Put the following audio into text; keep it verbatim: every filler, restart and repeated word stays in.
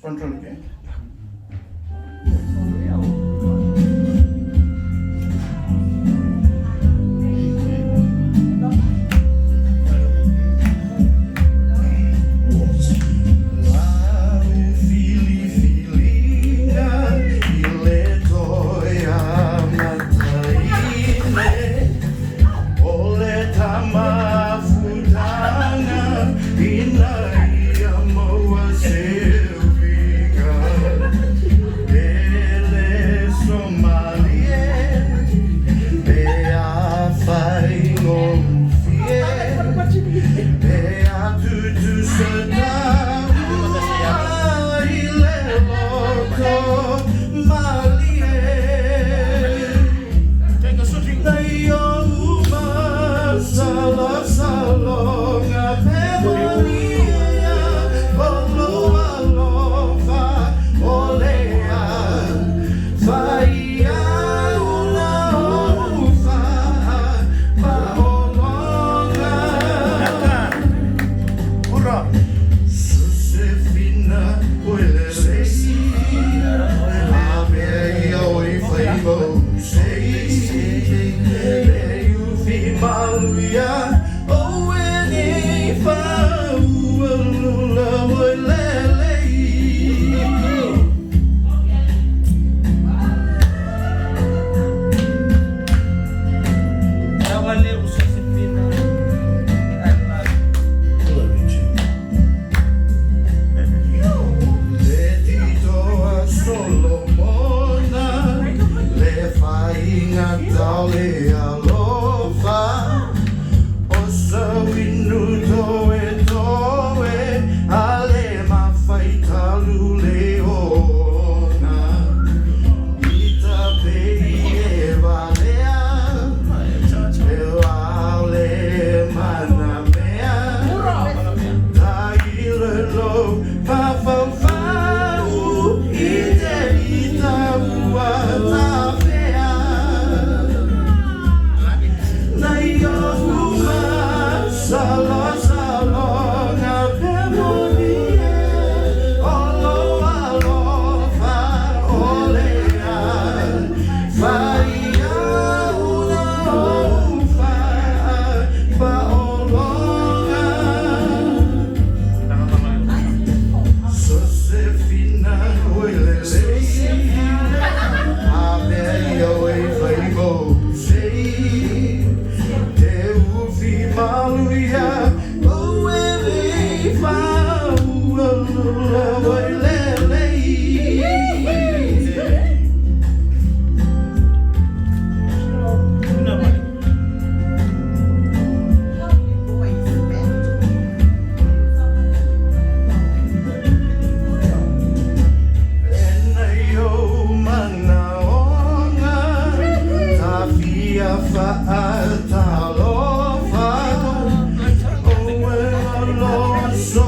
Control ke. Lau filifiliga i le toya mataine. O le tamafutaga ina ia maua seviga. E le somalie, e a faigofie, e a tutusa taua i le loto malie. Na io uma salosaloga pe monia, o lou alofa o lea. Fai au na ofa pa ologa. Josefina, oi lelei, a vei au i fai vou. Sei, sei, sei, sei, ufi maluia, o e nei fau, lula, oi lelei. Tawa levu Josefina. I love you. Love you too. Le tito a Solomona, le faiga tale alofa, o sa winu toetoe, a le mafai talu leona. Ita pei e valea, e vale mana mea. Tailelo fafaufau i te ita ua tavea. Na io uma salosaloga pe monie, o lou alofa o lea. Fai au na ofa pa ologa. Josefina, oi lelei, a vei au e fai vou. Sei, te ufi maluia, o e vei fau, o lelei. Ena io manaoga, tafia faatalofa, o e loloso.